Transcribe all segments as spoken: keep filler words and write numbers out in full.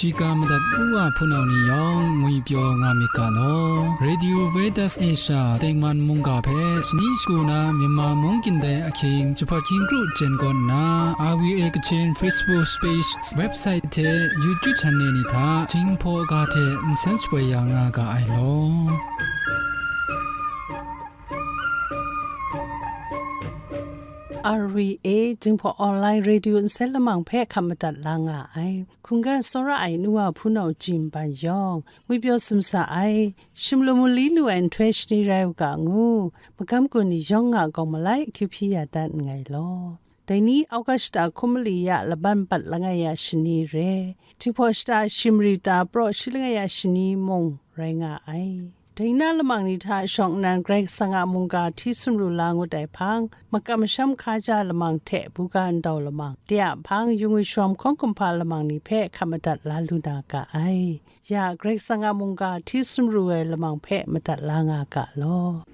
Shiga madat u wa hpunau ni yawng ngwipyaw nga myit ga law. Radio Veritas Asia tengman mungga hpe shani shagu na Myanmar mung kyin dai ahkying jahpawt hkying kru jen kawn nna, R V A Kachin Facebook page, website hte YouTube channel ni hta Jinghpaw ga hte nsen shapoi ya nga ga ai law. R V A Jinghpaw Online Radio nsen lamang hpe hkap madat la nga ai. Hkungga tsawra ai nu wa hpunau jim ban yawng, ngwipyaw sumsa ai, shim lu mu li lu ai nhtoi shani rai u ga ngu, magam gun ni yawng a gawng malai akyu hpyi ya dat nngai law. Dai ni Auga shata hkum mali ya laban bat langai ya shani re, Jinghpaw shata shim ri ta praw shi langai ya shani mung rai nga ai. Dai na lamang ni hta shawng nnan Karai Kasang a mungga hti sumru la ngut ai hpang, makam masham hkaja lamang hte buga ndau lamang, de a hpang, yungwi shawm hkawng kumhpa lamang ni hpe hkap madat la lu na ga ai. Ya, Karai Kasang a mungga hti sumru ai lamang hpe madat la nga ga law.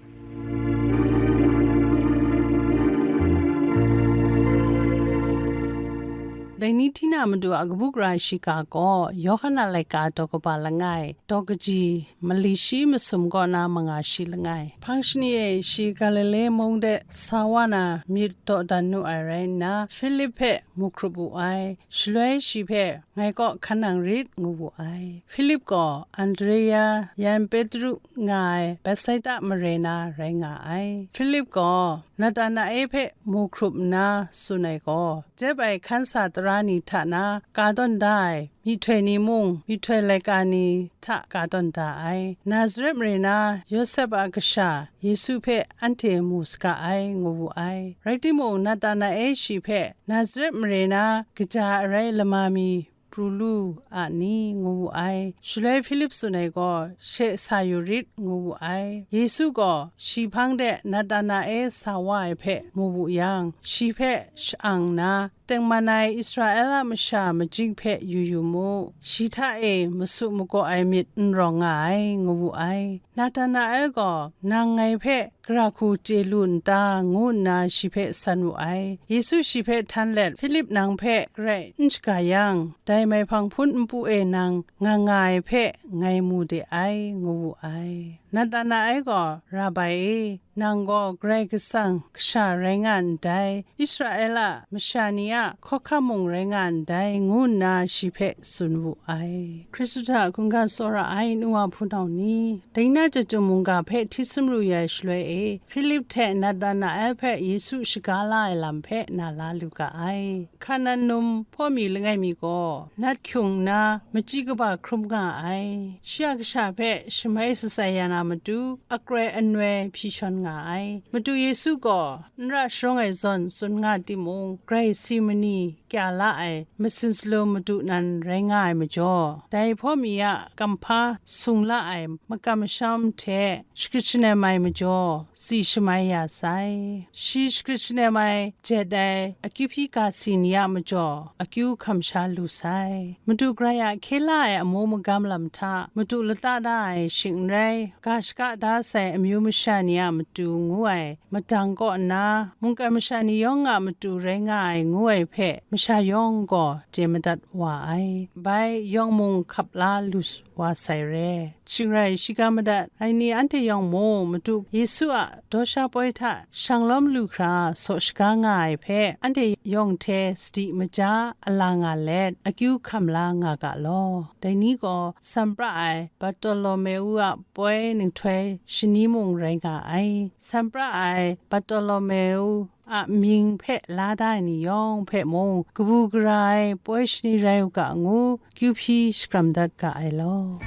Dai ni hti na Madu a kabu gara shiga gaw, Yawhan a laika daw kaba langai, daw kaji mali shi masum kaw na manga shi langai. Hpang shani e shi Galile mung de sa wa na myit dawdan nu ai rai nna, Hpilip hpe mu hkrup wu ai. Shaloi shi hpe, "Ngai kaw hkan nang rit," ngu wu ai. Hpilip gaw Andrea yan Petru nga ai Betsaida mare na rai nga ai. Hpilip gaw Natanae hpe mu hkrup nna tsun ai gaw, jep ai hkan sa tara ni hta na ka tawn da ai myihtoi ni mung, myihtoi laika ni hta ka tawn da ai. Nazaret mare na Yawsep a kasha Yesu hpe anhte mu saga ai, ngu wu ai. Rai timung, Natanae shi hpe, "Nazaret mare na kaja arai lama mi pru lu a ni?" ngu wu ai. Shaloi Hpilip tsun ai gaw, "She sa yu rit," ngu wu ai. Yesu gaw shi hpang de Natanae sa wa ai hpe mu wu yang, shi hpe sha-ang nna, "Tengman ai Israela masha majing hpe yu yu mu, shi hta e masu magaw ai myit n rawng nga ai," ngu wu ai. Natanael gaw, "Nang ngai hpe gara hku chye lu n ta?" ngu nna shi hpe san wu ai. Yesu shi hpe htan let, "Hpilip nang hpe garai n shaga yang, dai mai hpang hpun npu e nang nga nga ai hpe ngai mu de ai," ngu wu ai. Natanael gaw, "Rabai e, nang gaw Karai Kasang Kasha rai nga ndai, Israela masha ni a hkawhkam mung rai nga ndai," ngu nna shi hpe tsun wu ai. Hkristu hta hkungga tsawra ai nu wa hpunau ni, dai na chyeju mungga hpe hti sumru ya ai shaloi e, Hpilip hte Natanael hpe Yesu shaga la ai lam hpe na la lu ga ai. Kanan num hpaw mi langai mi gaw, nat hkyung nna machyi kaba hkrum nga ai. Shi a kasha hpe shamai shatsai ya na matu, akroi anoi hpyi shawn nga ai. Madu Yesu gaw n ra sharawng ai zawn tsun nga timung, grai si mani kya la ai masin salum madu nan rai nga ai majaw, dai hpaw mi a kamhpa sung la ai makam masham hte shagrit shanem ai majaw, tsi shamai ya sai. Shi shagrit shanem ai jet ai akyu hpyi ga si ni a majaw, akyu hkam sha lu sai. Madu grai a hkye la ai amu magam lam hta, madu lata da ai shing n rai, ga shaka da sai amyu masha ni a matu ngu ai madang kaw nna, mungkan masha ni yawng a matu rai nga ai ngu ai hpe, masha yawng gaw chye madat wa ai. Bai yawng mung hkap la lu wa sai re. Shing rai, shiga madat ai ni anhte yawng mung, Madu Yesu a daw sha poi hta shang lawm lu hkra saw shaga nga ai hpe, anhte yawng hte sadi maja ala nga let, akyu hkam la nga ga law. Dai ni gaw, san pra ai Bartolomeu a poi nhtoi shani mung rai nga ai. San pra ai Bartolomeu a mying hpe la da ai ni yawng hpe mung, kabu gara ai poi shani rai u ga ngu, kyu hpyi shakram dat ga ai law.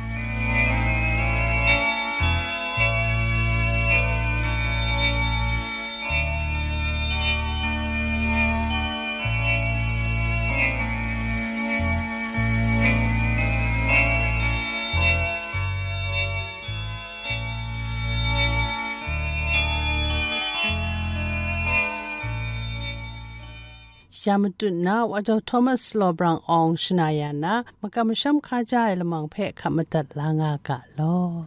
Ya matut na, Wa Jau Thomas Law Brang Awng shana ya na, makam masham hkaja ai lamang hpe hkap madat la nga ga law.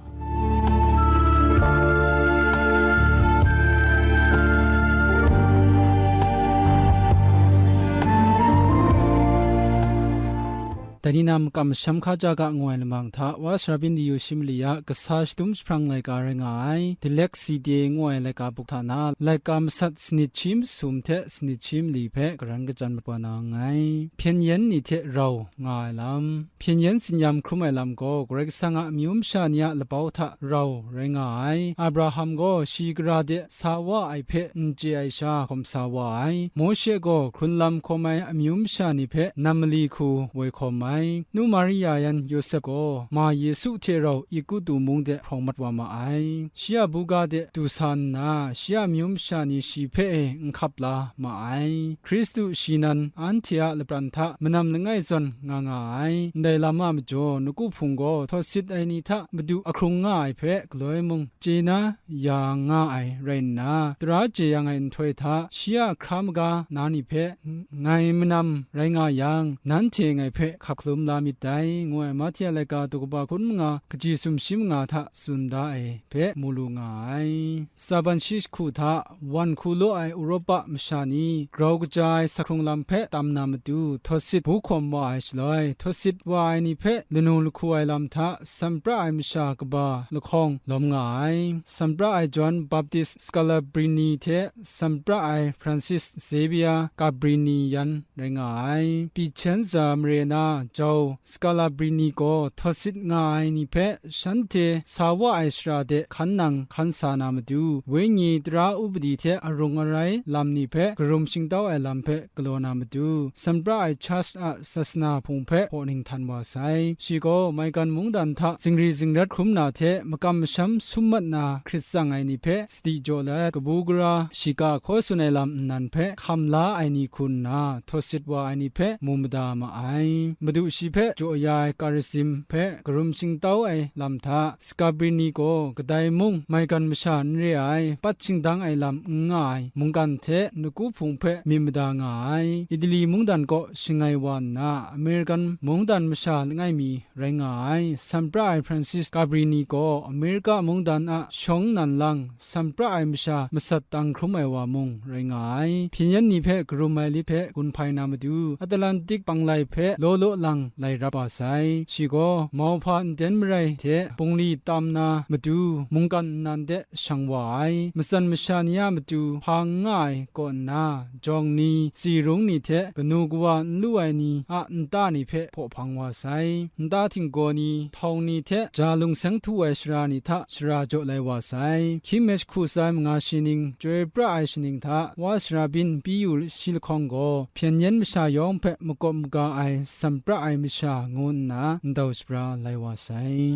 Dai ni na makam masham hkaja ga ngu ai lamang hta, Wa Sara Byin Diyu Shi Mali a kasa shadum jahprang laika rai nga ai, Dilek Side ngu ai laika buk hta na, laika masat sanit shi masum hte sanit shi mali hpe karan kachyan mat wa na nngai. Hpyen yen ni hte rau nga ai lam. Hpyen yen tsin-yam hkrum ai lam gaw, Karai Kasang a amyu masha ni a labau hta rau rai nga ai. Abraham gaw shi gara de sa wa ai hpe n chye ai sha hkawm sa wa ai. Mawshe gaw hkrunlam hkawm ai amyu masha ni hpe nam mali hku woi hkawm ai. Nu Maria yan Yawsep gaw ma Yesu hte rau Egutu mung de hprawng mat wa ma ai. Shi a buga de du sa nna, shi a amyu masha ni shi hpe e n hkap la ma ai. Hkristu shi nan anhte a lapran hta manam langai zawn nga nga ai. Ndai lam a majaw, Nawku Hpung gaw htawt sit ai ni hta Madu a hkrung nga ai hpe galoi mung chye na ya nga ai rai nna, tara jeyang ai nhtoi hta shi a hkra maga na ni hpe ngai manam rai nga yang, nanhte ngai hpe hkap hkalum la myit dai, ngu ai Mahte a laika daw kaba hkun manga kaji sumshi manga hta tsun da ai hpe mu lu nga ai. Tsaban shi jahku hta wan hku law ai Europa masha ni grau kaja ai sa hkrung lam hpe tam na matu, htawt sit bu hkawm wa ai shaloi, htawt sit wa ai ni hpe lanu lahku ai lam hta san pra ai masha kaba lahkawng lawm nga ai. San pra ai John Baptist Scalabrini hte san pra ai Francis Xavier Cabrini yan rai nga ai. Picenza mare na jau Scalabrini gaw htawt sit nga ai ni hpe shanhte sa wa ai shara de hkan nang hkan sa na matu, wenyi tara upadi hte arung arai lam ni hpe karum shingtau ai lam hpe galaw na matu, san pra ai Charles a sasana hpung hpe hpaw ninghtan wa sai. Shi gaw maigan mungdan hta zingri zingrat hkrum na hte makam masham sum mat na hkrit tsang ai ni hpe sadi jaw let, kabu gara shiga hkaw tsun ai lam nnan hpe hkam la ai ni hku nna, htawt sit wa ai ni hpe mu mada ma ai. Madu shi hpe jaw ya ai Karasim hpe karum shingtau ai lam hta, Scabrini gaw kadai mung maigan masha n re ai, pat shingdang ai lam n nga ai mungkan hte Nawku Hpung hpe myit mada nga ai. Itali mungdan kaw shangai wa nna, American mungdan masha langai mi rai nga ai, san pra ai Francis Cabrini gaw America mungdan a shawng nnan lang san pra ai masha masat tang hkrum ai wa mung rai nga ai. Hpyen yen ni hpe karum ai lit hpe gun hpai na matu, Atlantic panglai hpe law law lang lai rap wa sai. Shi gaw mauhpa nden marai hte bungli tam na matu, mungkan nnan de shang wa ai. Matsan masha ni a matu hpa n nga ai kaw nna, jawng ni, tsi rung ni hte kanu kawa n lu ai ni a nta ni hpe hpaw hpang wa sai. Nta htinggaw ni, htawng ni hte ja lungseng htu ai sara ni hta shara jaw lai wa sai. Hkyim e jahku tsa ai manga shi ning, chyoi pra ai shaning hta, Wa Sara Byin Piyu shi lahkawng gaw, hpyen yen masha yawng hpe makawp maga ai, san pra ai masha ngu nna ndau shabra lai wa sai.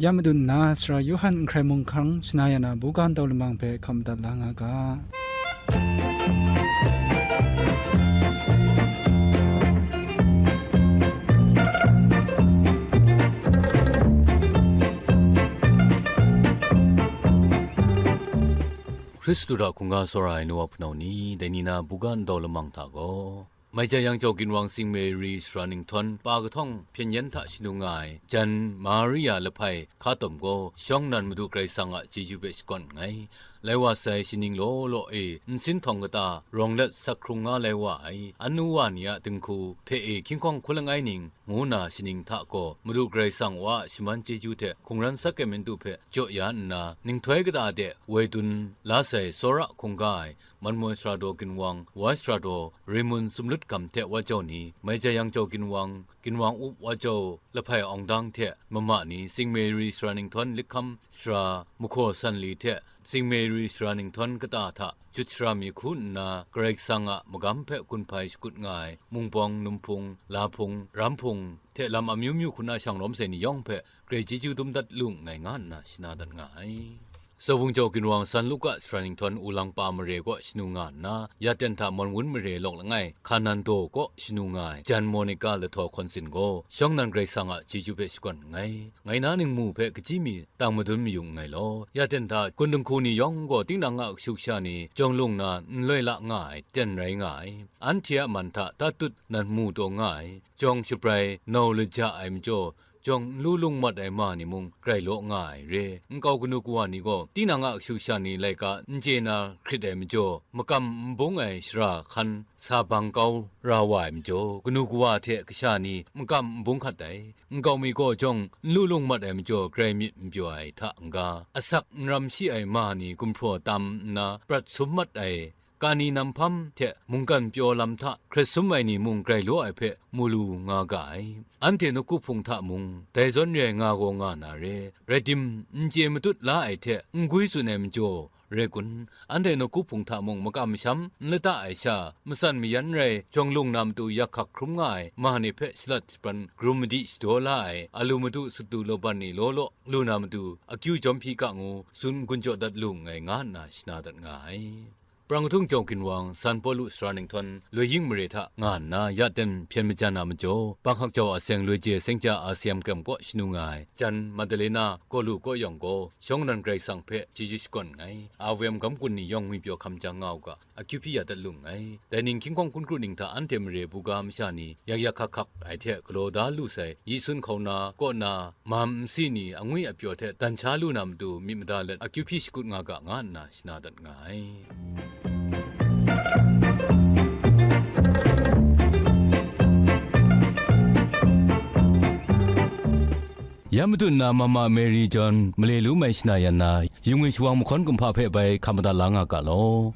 Ya madun nna, Sara Yawhan N Hkrai Mung Hkang shana ya na buga ndau lamang hpe hkam madat la nga ga. Hkristu hta hkungga tsawra ai nu wa hpunau ni, dai ni na buga ndau lamang hta gaw, Mai Jai Yang Jau Ginwang Sing Meri Sara Ninghtawn pa kahtawng hpyen yen hta shanu nga ai, jan Maria lahpai hka tawm gaw, shawng nnan Madu Karai Kasang a chyeju hpe shakawn nngai. Lai wa sai shaning law law e, nsin htawng kata rawng let sak hkrung nga lai wa ai, anu wa ni a dinghku hpe e hkying hkawng hku langai ning, ngu na shaning hta gaw, Madu Karai Kasang wa a shaman chyeju hte hkungran sak ai matu hpe jaw ya nna, ninghtoi kata de woi dun la sai tsawra hkungga ai, Manmoi Sara Daw Ginwang, Wai Sara Daw, Raymond Sumlut Gam hte Wa Jau ni, Mai Jai Yang Jau Ginwang, Ginwang Up Wa Jau lahpai awng dang hte mama ni, Sing Meri Sara Ninghtawn Likham Sara Mahkaw San Li hte Sing Meri Sara Ninghtawn kata hta jut shara mi hku nna, Karai Kasang a magam hpe gun hpai shakut nga ai, Mungpawng, Numhpung, Lahpung, Ramhpung hte lam amyu myu hku na shang lawm sai ni yawng hpe, grai chyeju dum dat lu nngai nga nna shana dat nga ai. Sawbung Jau Ginwang San Luka Sara Ninghtawn Ulang Pa Mare kaw shanu nga nna, ya ten hta Mawn Wun Mare lawk langai, Hkanan daw kaw shanu nga ai, jan Monica Lahtaw Hkawn Sin gaw, shawng nnan Karai Kasang a chyeju hpe shakawn nngai. Ngai na ningmu hpe kaji mi tang madun mayung nngai law, ya ten hta gun dinghku ni yawng gaw tinang a kashu kasha ni jawng lung na n loi la nga ai, ten rai nga ai. Anhte a man hta tatut nan mu taw nga ai, jawng shabrai nau laja ai majaw, jawng n lu lung mat ai ma ni mung grai law nga ai re. Nkau kanu kawa ni gaw tinang a kashu kasha ni laika n chye na hkrit ai majaw, makam n bung ai shara hkan sa bang kau ra wa ai majaw, kanu kawa hte kasha ni makam n bung hkat ai. Nkau mi gaw jawng n lu lung mat ai majaw, grai myit n pyaw ai hta n-ga, asak n ram shi ai ma ni gumhpraw tam nna prat sum mat ai, kani nam hpam hte mungkan pyaw lam hta hkret sum ai ni mung grai law ai hpe mu lu nga ga ai. Anhte nawku hpung hta mung dai zawn re ai nga gaw nga na re, rai tim, n chye matut la ai hte n gwi tsun ai majaw, rai kun, anhte nawku hpung hta mung makam masham n lata ai sha, matsan mayan rai, jawng lung na matu yak hkak hkrum nga ai ma ni hpe shalat shapran, grum madi shadaw la ai, alu madu sut du lawban ni law law lu na matu, akyu jawm hpyi ga ngu, tsun n-gun jaw dat lu nngai, nga nna shana dat nga ai. Prang htung jau ginwang, San Pawlu sara ninghtawn, loi ying mare hta nga nna ya ten hpyen majan a majaw, panghkak jau a seng loi je seng ja a sayam kem kaw shanu nga ai, jan Madalena kaw lu kaw yawng gaw, shawng nnan Karai Kasang hpe chyeju shakawn nngai, a wem gam kun ni yawng ngwipyaw hkam jang nga u ga, akyu hpyi ya dat lu nngai. Dai ning hkying hkawng hkun kru ning hta anhte mare buga masha ni yak yak hkak hkak ai hte galaw da lu sai, yi sun hkauna kaw na, mam nsi ni angwi apyaw hte dan sha lu na matu myit mada let akyu hpyi shakut nga ga, nga nna shana dat nga ai. Ya matu nna Mama Mary John male lu mai shana yan na, yungwi shawang mahkawn kumhpa hpe bai hkam madat la nga ga law.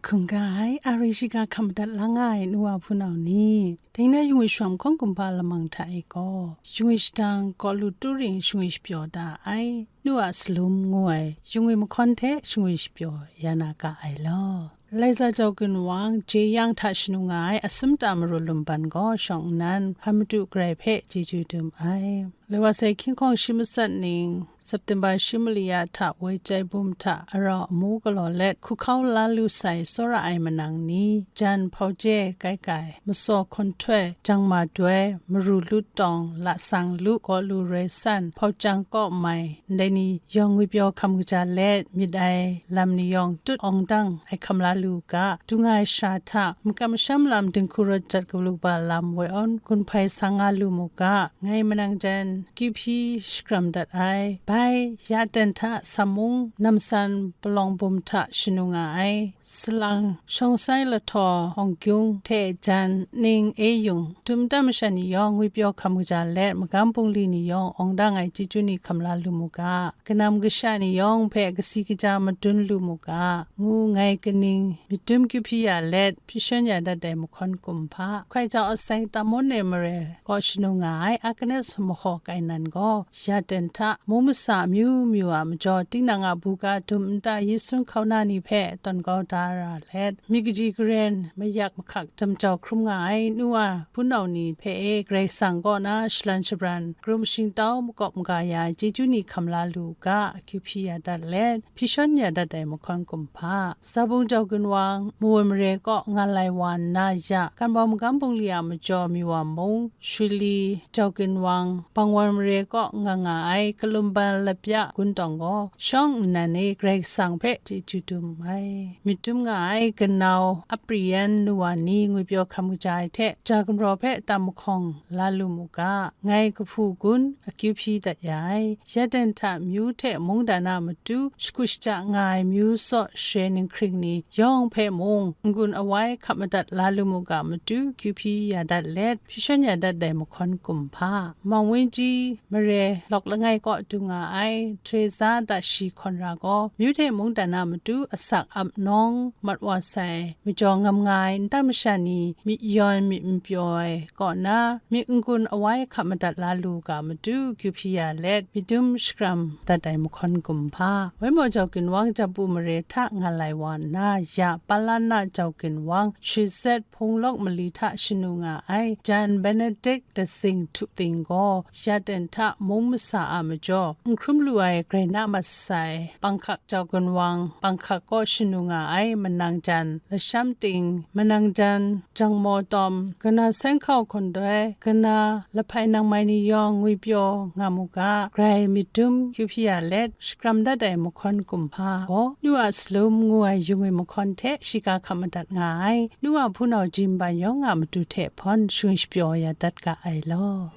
Hkungga ai, a rai shiga hkam madat la nga ai nu wa hpunau ni, dai na yungwi shawang mahkawn kumhpa lamang hta e gaw, yungwi shadang kaw lu turing shingwi shapyaw da ai, nu a salum ngu ai, yungwi mahkawn hte shingwi shapyaw ya na ga ai law. Laiza jau ginwang, jeyang hta shanu nga ai asum ta maru lumban gaw shawng nnan, hpa madu garai hpe chyeju dum ai. Lai wa sai hkying hkawng shi matsat ning, September shi mali ya hta woi chyai bum hta arau amu galaw let, hku hkau la lu sai tsawra ai manang ni, jan hpau je kai kai, masaw hkawn htoi, jang ma doi, maru lut tawng, lasang lu, gaw lu roi san, hpau jang kaw mai, ndai ni yawng ngwipyaw hkam kaja let, myit ai lam ni yawng tut awng dang ai hkam la lu ga, dung ai sha hta, makam masham lam dinghku rawt jat kabu kaba lam woi awn gun hpai sa nga lu mu ga, ngai manang jan kyu hpyi shakram dat ai. Bai, ya ten hta Sammung, namsan palawng bum hta shanu nga ai. Salang, shawng sai lahtaw hawng gyung hte jan ning e yung, dum nta masha ni yawng ngwipyaw hkam kaja let, magam bungli ni yawng awng dang ai chyeju ni hkam la lu mu ga, kanam kasha ni yawng hpe kasi kaja madun lu mu ga, ngu ngai kaning myit dum kyu hpyi ya let, hpyi shawn ya dat ai mahkawn kumhpa, hkoi jau asai Tamon e mare kaw shanu nga ai Agnes mahaw kai nan gaw, ya ten hta mung masa amyu myu a majaw, tinang a buga dum nta yi sun hkauna ni hpe tawn kau da ra let, myit kaji karen mayak mahkak jam jau hkrum nga ai nu wa hpunau ni hpe e, Karai Kasang kaw na shalan shabran, krum shingtau makawp maga ya ai chyeju ni hkam la lu u ga, akyu hpyi ya dat let, hpyi shawn ya dat ai mahkawn kumhpa, Zabung jau ginwang, Mawan mare kaw nga lai wa nna ya, Kanbawng magam bungli a majaw Miwa mung, Shuli jau ginwang, Bangwan mare kaw nga nga ai kalumban lapya gun tawng gaw, shawng nnan e Karai Kasang hpe chyeju dum ai. Myit dum nga ai kanau Apriyan nu wa ni ngwipyaw hkam kaja ai hte, ja gumhpraw hpe tam mahkawng la lu mu ga, ngai kahpu gun akyu hpyi dat ya ai. Ya ten hta myu hte mungdan a matu shagu shaja nga ai myu saw share ninghkring ni yawng hpe mung, n-gun awai hkap madat la lu mu ga matu kyu hpyi ya dat let, hpyi shawn ya dat ai mahkawn kumhpa, Mawng Wenji mare lawk langai kaw du nga ai Teresa Dashi Hkawn Ra gaw, myu hte mungdan a matu asak ap nawng mat wa sai, majaw ngam nga ai nta masha ni myit yawn myit n pyaw ai kaw na, myit n-gun awai hkap madat la lu ga matu kyu hpyi ya let, myit dum shakram dat ai mahkawn kumhpa, Waimaw jau ginwang Jabu mare hta nga lai wa nna ya, Palana jau ginwang Shizet hpung lawk mali hta shanu nga ai jan Benedict Dasing Htu Ting gaw, ya Aten hta mung masa a majaw, n hkrum lu ai grai na mat sai, panghkak jau gunwang, panghkak kaw shanu nga ai manang jan, lasham ting, manang jan, jangmaw tawm, kana seng hkau hkundoi, kana lahpai nang mai ni yawng ngwipyaw nga mu ga, grai myit dum kyu hpyi ya let, shakram dat ai mahkawn kumhpa gaw, nu a salum ngu ai yung ai mahkawn hte shiga hkap madat nga ai, nu a hpunau ji nban yawng a matu hte hpawn shung shapyaw ya dat ga ai law.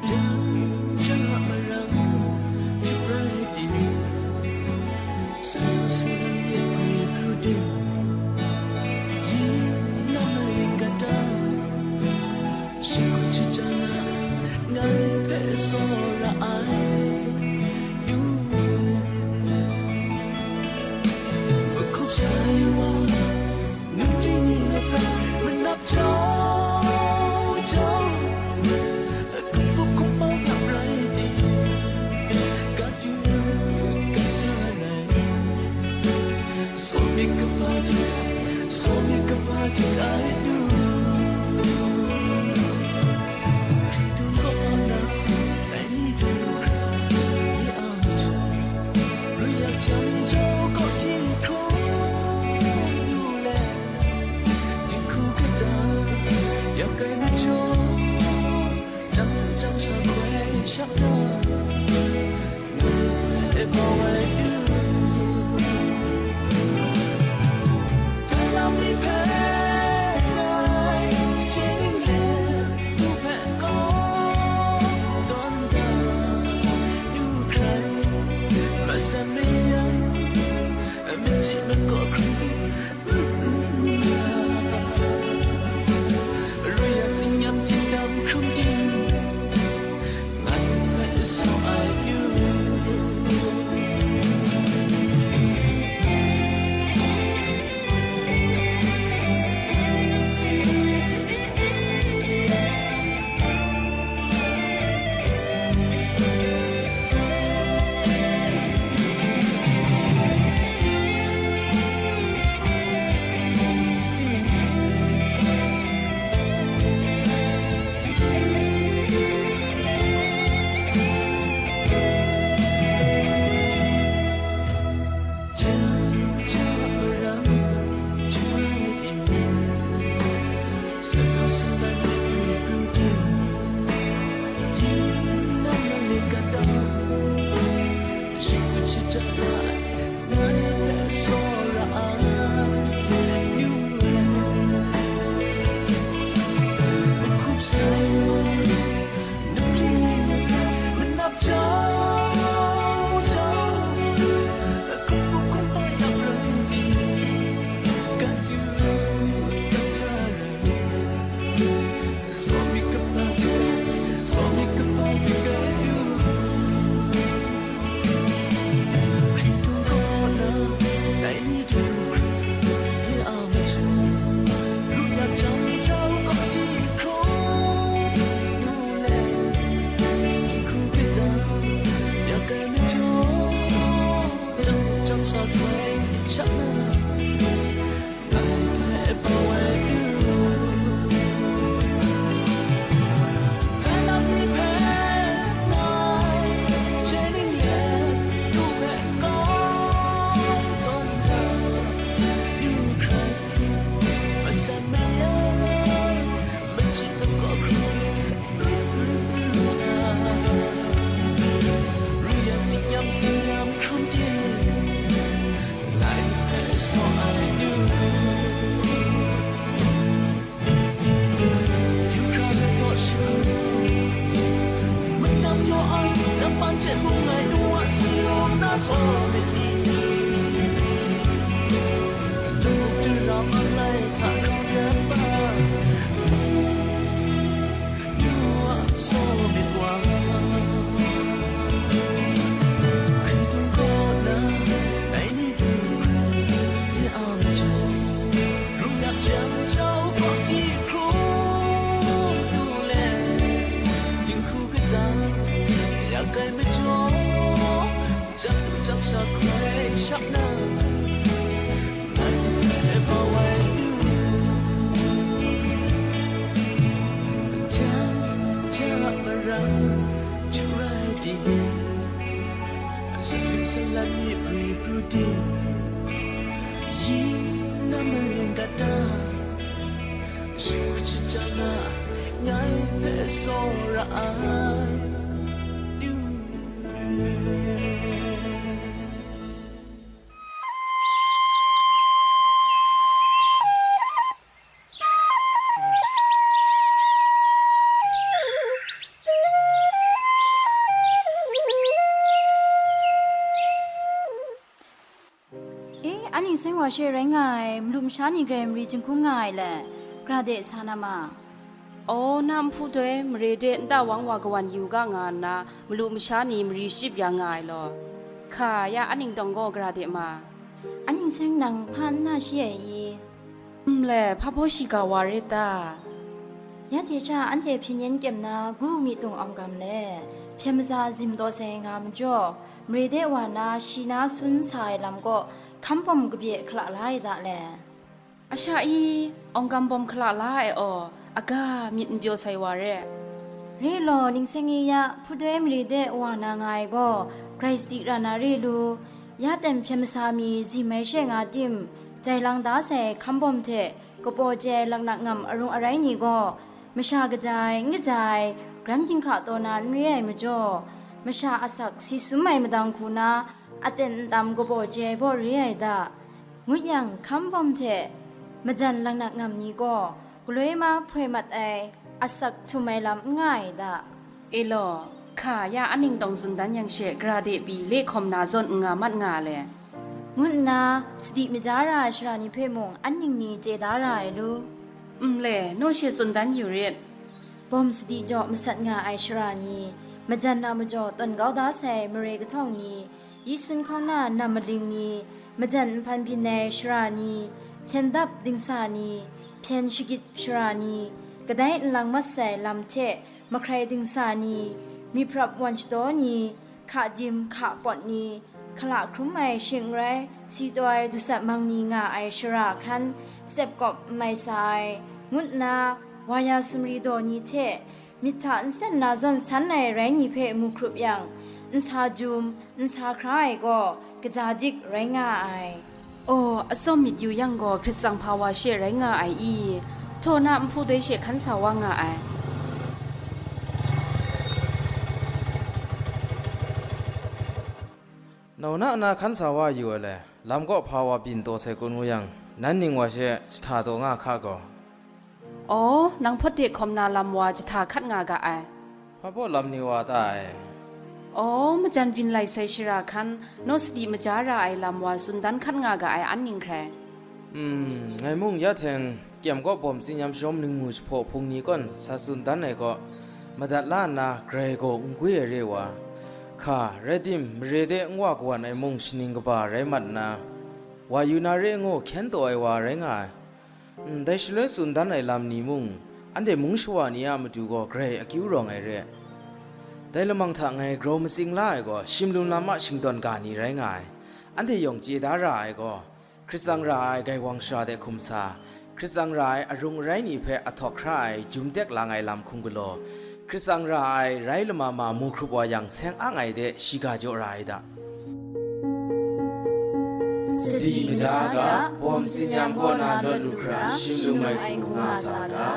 Jan ja a marang, jum rai ting, sa sa lam ye hkru ting, yin lam rai kata, shakut shaja na, ngai hpe tsawra ai, yu, mahkup sai wa, ningli ni na prat manap jau jau, kup kup kup mau ya rai ting, ka du, ka sa rai, so mi kapa du, so mi kapa du ai du. Hkritung kaw na, ai ni du, ye a majaw, rui yak jang jau kaw si hkrum du le, dinghku kata, yak ai majaw, jang jang sha hkoi shap na, ngai hpe bau ai du. Dai lam ni hpe ngai chye ning let, du hpe kau tawn da, du hkrai, masan mayan, machyi makaw hkrum, rui ya tsin-yam tsindam hkrum ting, ngai hpe sau ai yu. Shak hkrai shak na, ngai e bau ai lu, jang ja marang, sharai di, asu salan ni ri pru di, yi na maring kata, shu chajang na, ngai e sora ai. E, an ning seng wa she rai nga ai, malu masha ni grai mari jinghkung nga ai le, gra de sa na ma? Aw, na nhpu doi mare de nta wang wa kawan yu ga nga nna, malu masha ni mari ship ya nga ai law, hka ya an ning tawng gaw gra de ma? An ning seng nang hpa n na shi ai i? Nle, hpa baw shiga wa re ta? Ya hte sha anhte hpyen yen kyem na gu mi tung awng gam le, hpyen maza zim taw sai nga majaw, mare de wa na shi na sun sa ai lam kaw hkam bawm kabye hkala la ai da le? Asha i, awng gam bawm hkala la ai aw, aga myit n pyaw sai wa re. Re law, ning seng e ya, hpudoi mare de wa na nga ai gaw, grai sadi ra na re lu, ya ten hpyen masa mi zim ai she nga tim, jai lang da sai hkam bawm hte, kapaw chye ai laknak ngam arung arai ni gaw, masha kaja ai, n kaja ai, gran ginhka taw na n re ai majaw, masha asak si sum ai madang hku na, aten ntam kabaw chye ai baw re ai da, ngut yang, hkam bawm hte majan laknak ngam ni gaw, galoi ma hpoi mat ai, asak htum ai lam n nga ai da. E law, hka ya an ning tawng tsun dan yang she, gara de pyi le hkawm na zawn n nga mat nga le, ngu nna sadi maja ra ai shara ni hpe mung an ning ni chye da ra ai lu. Nle, naw she tsun dan yu rit. Bawm sadi jaw masat nga ai shara ni, majan na majaw tawn kau da sai mare kahtawng ni, yi sun hkawng na nam maling ni, majan nhpan byin ai shara ni, hpyen dap dingsa ni, hpyen shagit shara ni, kadai nlang mat sai lam hte mahkrai dingsa ni, myiprap wan shadaw ni, hka dim hka pawt ni, hkala hkrum ai shing n rai, si taw ai dusat mang ni nga ai shara hkan, tsep kawp n mai sa ai, ngut nna, wa ya sumri daw ni hte, myit hta nsen na zawn san ai rai ni hpe mu hkrup yang, nsa jum, nsa hkra ai gaw, kaja dik rai nga ai. Aw, atsawm myit yu yang gaw, Hkrit tsang hpa wa she rai nga ai i? Htaw na nhpu doi she hkan sa wa nga ai. Nau na na hkan sa wa yu ai le, lam kaw hpa wa byin taw sai kun ngu yang, nan ning wa she jahta taw nga hka gaw. Aw, nang hpawt de hkawm na lam wa jahta hkat nga ga ai. Hpa baw lam ni wa ta ai? Aw, majan byin lai sai shara hkan, naw sadi maja ra ai lam wa tsun dan hkat nga ga ai an ning hkrai. Hmm, ngai mung ya hteng, kyem kaw bawm tsinyam shawm ningmu jahpaw hpung ni kawn sa tsun dan ai kaw, madat la nna grai gaw n gwi ai re wa, hka, rai tim, mare de n wa kawan ai mung shaning kaba rai mat nna, wa yu na re ngu hkyen taw ai wa rai nga ai. Ndai shaloi tsun dan ai lam ni mung, anhte mung shawa ni a matu gaw grai akyu rawng ai re. Dai lamang hta ngai grau matsing la ai gaw, shimlum lam a shingdawn ga ni rai nga ai. Anhte yawng chye da ra ai gaw, Hkrit tsang ra ai gaiwang shara de hkum sa, Hkrit tsang ra ai arung arai ni hpe ahtawk hkra ai jum tek lang ai lam hkum galaw, Hkrit tsang ra ai rai lama ma mu hkrup wa yang seng ang ai de shiga jaw ra ai da. Sadi maja ga, bawm tsinyam kaw na lawt lu hkra, shimlum ai hku nga sa ga.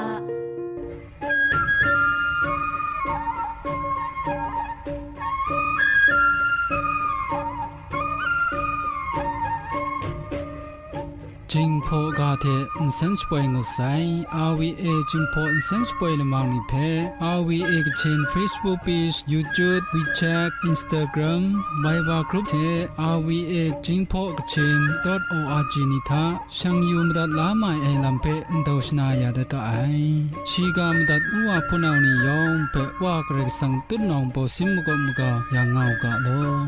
Jinghpaw ga hte nsen shapoi ngut sai. R V A Jinghpaw nsen shapoi lamang ni hpe, R V A Kachin Facebook page, YouTube, WeChat, Instagram, Viber group hte R V A Jinghpaw Kachin dot O R G ni hta shang yu madat la mai ai lam hpe ndau shana ya dat ga ai. Shiga madat wa hpunau ni yawng hpe Wa Karai Kasang tutnawng baw sin makawp maga ya nga u ga law.